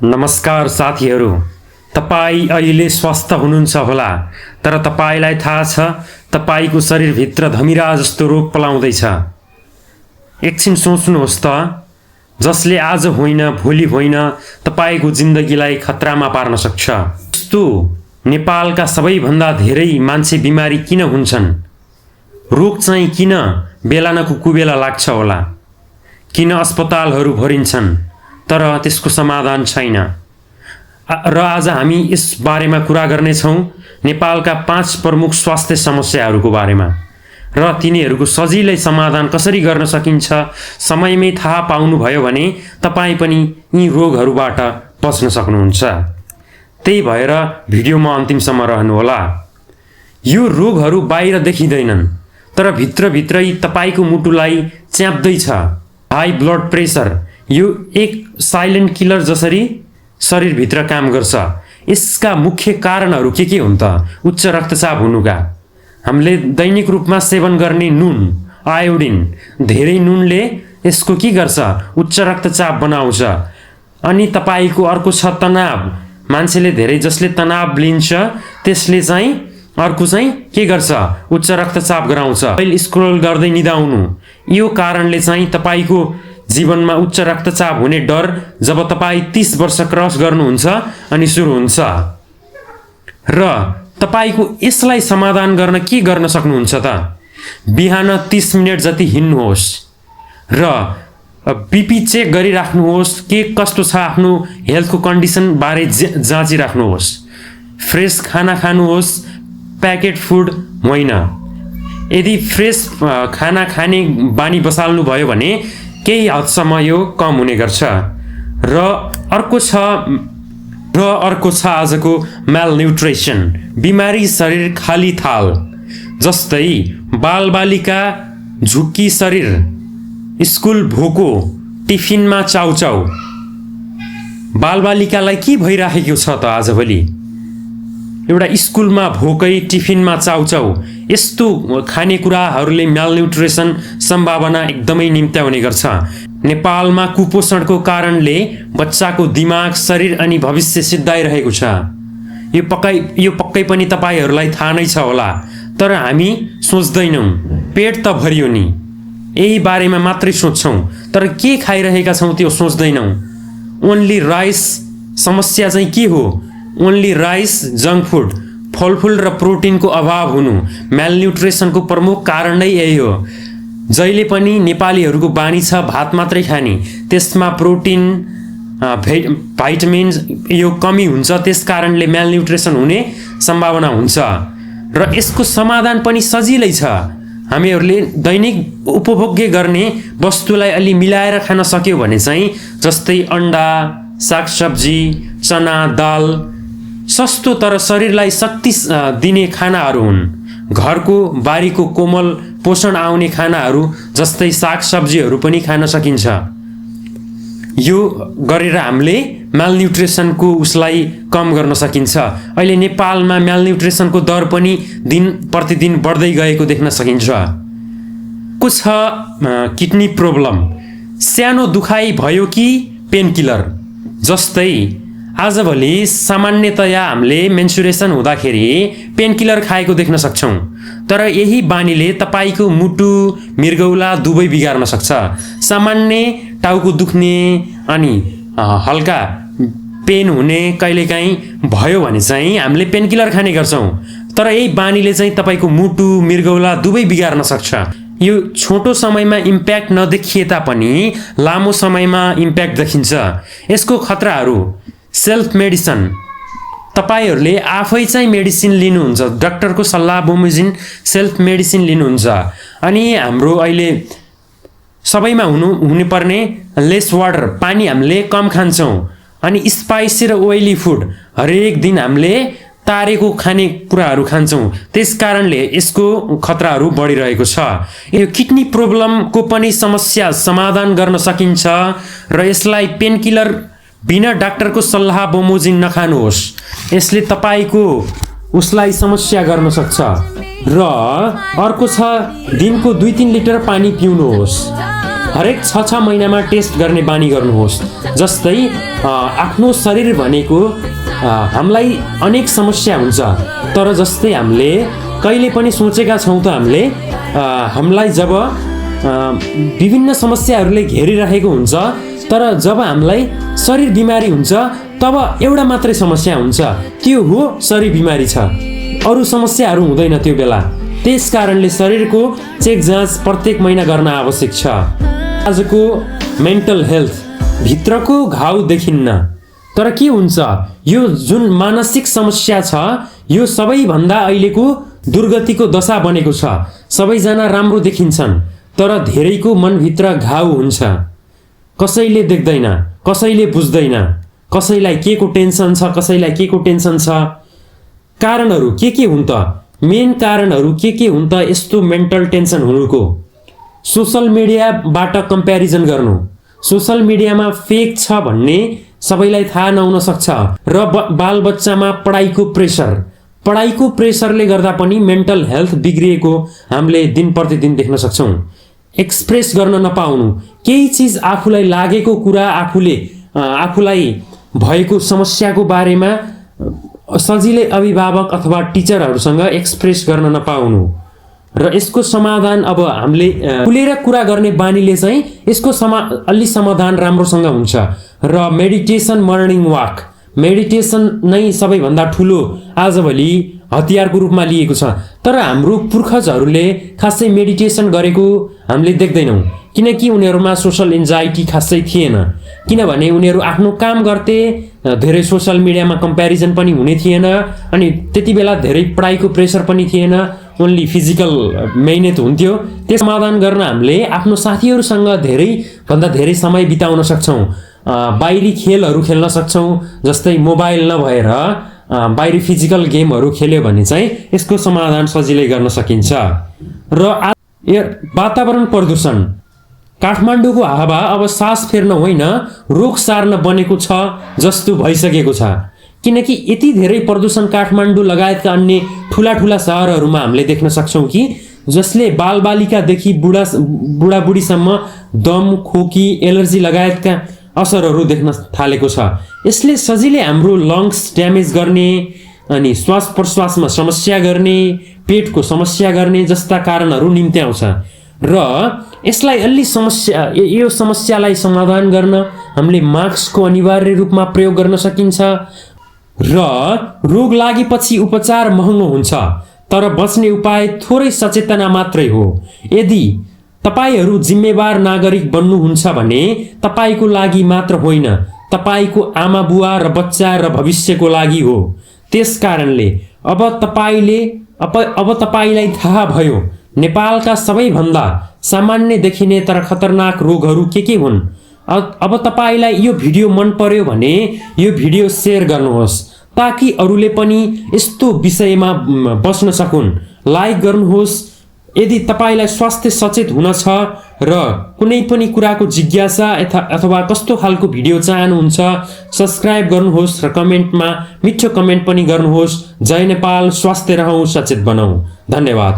नमस्कार साथीहरू, तपाईँ अहिले स्वस्थ हुनुहुन्छ होला, तर तपाईलाई थाहा छ तपाईको शरीरभित्र धमिरा जस्तो रोग पलाउँदैछ। एकछिन सोच्नुहोस् त, जसले आज होइन भोलि होइन तपाईको जिन्दगीलाई खतरामा पार्न सक्छ। यस्तो नेपालका सबैभन्दा धेरै मान्छे बिमारी किन हुन्छन्? रोग चाहिँ किन बेला न कुबेला लाग्छ होला? किन अस्पतालहरू भरिन्छन् तर त्यसको समाधान छैन? र आज हामी यस बारेमा कुरा गर्नेछौँ नेपालका 5 प्रमुख स्वास्थ्य समस्याहरूको बारेमा र तिनीहरूको सजिलै समाधान कसरी गर्न सकिन्छ। समयमै थाहा पाउनुभयो भने तपाईँ पनि यी रोगहरूबाट बच्न सक्नुहुन्छ। त्यही भएर भिडियोमा अन्तिमसम्म रहनुहोला। यो रोगहरू बाहिर देखिँदैनन् तर भित्रभित्रै तपाईको मुटुलाई च्याप्दैछ। हाई ब्लड प्रेसर यो एक साइलेन्ट किलर जसरी शरीरभित्र काम गर्छ। यसका मुख्य कारणहरू के हुन् त? उच्च रक्तचाप हुनुका, हामीले दैनिक रूपमा सेवन गर्ने नुन, आयोडिन, धेरै नुनले यसको के गर्छ? उच्च रक्तचाप बनाउँछ। अनि तपाईको अर्को छ तनाव। मान्छेले धेरै जसले तनाव लिन्छ त्यसले चाहिँ अर्को चाहिँ के गर्छ? उच्च रक्तचाप गराउँछ। मोबाइल स्क्रोल गर्दै निदाउनु, यो कारणले चाहिँ तपाईको जीवनमा उच्च रक्तचाप हुने डर जब तपाईँ 30 वर्ष क्रस गर्नुहुन्छ अनि सुरु हुन्छ। र तपाईको यसलाई समाधान गर्न के गर्न सक्नुहुन्छ त? बिहान 30 मिनट जति हिँड्नुहोस् र बीपी चेक गरिराख्नुहोस्, के कस्तो छ आफ्नो हेल्थको कन्डिसन बारे जाँचिराख्नुहोस्। फ्रेस खाना खानुहोस्, प्याकेट फुड होइन। यदि फ्रेस खाना खाने बानी बसाल्नु भयो भने केही हदसम्म यो कम हुने गर्छ। र अर्को छ आजको म्यालन्युट्रिसन, बिमारी शरीर खाली थाल। जस्तै बालबालिका झुक्की शरीर, स्कुल भोको, टिफिनमा चाउचाउ। बालबालिकालाई के भइराखेको छ त आजभोलि? एउटा स्कुलमा भोकै, टिफिनमा चाउचाउ, यस्तो खानेकुराहरूले म्यालन्युट्रिसन सम्भावना एकदमै निम्त्याउने गर्छ। नेपालमा कुपोषणको कारणले बच्चाको दिमाग, शरीर अनि भविष्य सिद्धाइरहेको छ। यो पक्कै पनि तपाईहरूलाई थाहा नै छ होला, तर हामी सोच्दैनौँ। पेट त भरियो नि, यही बारेमा मात्रै सोच्छौँ, तर के खाइरहेका छौँ त्यो सोच्दैनौँ। Only rice. समस्या चाहिँ के हो? ओन्ली राइस, जङ्क फुड, फलफुल र प्रोटिनको अभाव हुनु म्यालन्युट्रिसनको प्रमुख कारण नै यही हो। जहिले पनि नेपालीहरूको बानी छ भात मात्रै खाने, त्यसमा प्रोटिन, भाइटामिन्स यो कमी हुन्छ, त्यस कारणले म्यालन्युट्रिसन हुने सम्भावना हुन्छ। र यसको समाधान पनि सजिलै छ। हामीहरूले दैनिक उपभोग्य गर्ने वस्तुलाई अलि मिलाएर खान सक्यो भने चाहिँ, जस्तै अन्डा, सागसब्जी, चना दाल सस्तो तर शरीरलाई शक्ति दिने खानाहरू हुन्। घरको बारीको कोमल पोषण आउने खानाहरू जस्तै सागसब्जीहरू पनि खान सकिन्छ। यो गरेर हामीले म्यालन्युट्रिसनको उसलाई कम गर्न सकिन्छ। अहिले नेपालमा म्यालन्युट्रिसनको दर पनि दिन प्रतिदिन बढ्दै गएको देख्न सकिन्छ। को छ किडनी प्रब्लम, सानो दुखाइ भयो कि पेन किलर। जस्तै आजभोलि सामान्यतया हामीले मेन्सुरेसन हुँदाखेरि पेन किलर खाएको देख्न सक्छौँ, तर यही बानीले तपाईको मुटु, मृगौला दुवै बिगार्न सक्छ। सामान्य टाउको दुख्ने अनि हल्का पेन हुने कहिलेकाहीँ भयो भने चाहिँ हामीले पेन किलर खाने गर्छौँ, तर यही बानीले चाहिँ तपाईको मुटु, मृगौला दुवै बिगार्न सक्छ। यो छोटो समयमा इम्प्याक्ट नदेखिए तापनि लामो समयमा इम्प्याक्ट देखिन्छ। यसको खतराहरू: सेल्फ मेडिसिन, तपाईहरूले आफै चाहिँ मेडिसिन लिनुहुन्छ, डाक्टरको सल्लाह बमोजिम सेल्फ मेडिसिन लिनुहुन्छ। अनि हाम्रो अहिले सबैमा हुनुपर्ने लेस वाटर, पानी हामीले कम खान्छौँ। अनि स्पाइसी र ओइली फुड, हरेक दिन हामीले तारेको खाने कुराहरू खान्छौँ, त्यस कारणले यसको खतराहरू बढिरहेको छ। यो किडनी प्रब्लमको पनि समस्या समाधान गर्न सकिन्छ र यसलाई पेन किलर बिना डाक्टरको सल्लाह बमोजिम नखानुहोस्, यसले तपाईको उसलाई समस्या गर्न सक्छ। र अर्को छ दिनको 2-3 लिटर पानी पिउनुहोस्। हरेक 6 महिनामा टेस्ट गर्ने बानी गर्नुहोस्। जस्तै आफ्नो शरीर भनेको हामीलाई अनेक समस्या हुन्छ, तर जस्तै हामीले कहिले पनि सोचेका छौँ त हामीलाई जब विभिन्न समस्याहरूले घेरिरहेको हुन्छ, तर जब हामीलाई शरीर बिमारी हुन्छ तब एउटा मात्रै समस्या हुन्छ, त्यो हो शरीर बिमारी छ, अरू समस्याहरू हुँदैन त्यो बेला। त्यस कारणले शरीरको चेक जाँच प्रत्येक महिना गर्न आवश्यक छ। आजको मेन्टल हेल्थ भित्रको घाउ देखिन्न, तर के हुन्छ यो जुन मानसिक समस्या छ यो सबैभन्दा अहिलेको दुर्गतिको दशा बनेको छ। सबैजना राम्रो देखिन्छन् तर धेरैको मनभित्र घाउ हुन्छ। कसैले देख्दैन, कसैले बुझ्दैन, कसैलाई के को टेन्सन छ, कसैलाई के को टेन्सन छ। कारणहरू के हुन् त? मेन कारणहरू के हुन् त यस्तो मेन्टल टेन्सन हुनुको? सोसल मिडियाबाट कम्प्यारिजन गर्नु। सोसल मिडियामा फेक छ भन्ने सबैलाई थाहा नहुन सक्छ। र बालबच्चामा पढाइको प्रेसरले गर्दा पनि मेन्टल हेल्थ बिग्रिएको हामीले दिन प्रतिदिन देख्न सक्छौँ। एक्सप्रेस गर्न नपाउनु, केही चिज आफूलाई लागेको कुरा आफूलाई भएको समस्याको बारेमा सजिलै अभिभावक अथवा टिचरहरूसँग एक्सप्रेस गर्न नपाउनु। र यसको समाधान अब हामीले खुलेर कुरा गर्ने बानीले चाहिँ यसको अलि समाधान राम्रोसँग हुन्छ। र मेडिटेसन, मर्निङ वाक, मेडिटेसन नै सबैभन्दा ठुलो आजभोलि हतियारको रूपमा लिएको छ। तर हाम्रो पूर्वजहरूले खासै मेडिटेसन गरेको हामीले देख्दैनौँ, किनकि उनीहरूमा सोसल एन्जाइटी खासै थिएन। किनभने उनीहरू आफ्नो काम गर्थे, धेरै सोसल मिडियामा कम्प्यारिजन पनि हुने थिएन, अनि त्यति बेला धेरै पढाइको प्रेसर पनि थिएन, ओन्ली फिजिकल मेहनत हुन्थ्यो। त्यस समाधान गर्न हामीले आफ्नो साथीहरूसँग धेरैभन्दा धेरै समय बिताउन सक्छौँ। बाहिरी खेलहरू खेल्न सक्छौँ, जस्तै मोबाइल नभएर बाहिरी फिजिकल गेमहरू खेल्यो भने चाहिँ यसको समाधान सजिलै गर्न सकिन्छ। र वातावरण प्रदूषण, काठमाडौँको हावा अब सास फेर्न होइन रोग सार्न बनेको छ जस्तो भइसकेको छ। किनकि यति धेरै प्रदूषण काठमाडौँ लगायतका अन्य ठुला सहरहरूमा हामीले देख्न सक्छौँ कि जसले बालबालिकादेखि बुढाबुढीसम्म दम, खोकी, एलर्जी लगायतका असरहरू देख्न थालेको छ। यसले सजिलै हाम्रो लङ्स ड्यामेज गर्ने, अनि श्वास प्रश्वासमा समस्या गर्ने, पेटको समस्या गर्ने जस्ता कारणहरू निम्त्याउँछ। र यसलाई यो समस्यालाई समाधान गर्न हामीले मास्कको अनिवार्य रूपमा प्रयोग गर्न सकिन्छ। र रोग लागेपछि उपचार महँगो हुन्छ, तर बच्ने उपाय थोरै सचेतना मात्रै हो। यदि तपाईहरू जिम्मेवार नागरिक बन्नुहुन्छ भने तपाईको लागि मात्र होइन, तपाईको आमा बुवा र बच्चा र भविष्यको लागि हो। त्यसकारणले अब तपाईलाई थाहा भयो नेपालका सबैभन्दा सामान्य देखिने तर खतरनाक रोगहरू के हुन्। अब तपाईलाई यो भिडियो मन पर्यो भने यो भिडियो शेयर गर्नुहोस्, ताकि अरूले पनि यस्तो विषयमा बस्न सकुन्। लाइक गर्नुहोस्। यदि तपाईलाई स्वास्थ्य सचेत हुन छ र कुनै पनि कुराको जिज्ञासा अथवा कस्तो खालको भिडियो चाहनुहुन्छ, सब्स्क्राइब गर्नुहोस् र कमेन्टमा मिठो कमेन्ट पनि गर्नुहोस्। जय नेपाल, स्वास्थ्य रहौं, सचेत बनौं। धन्यवाद।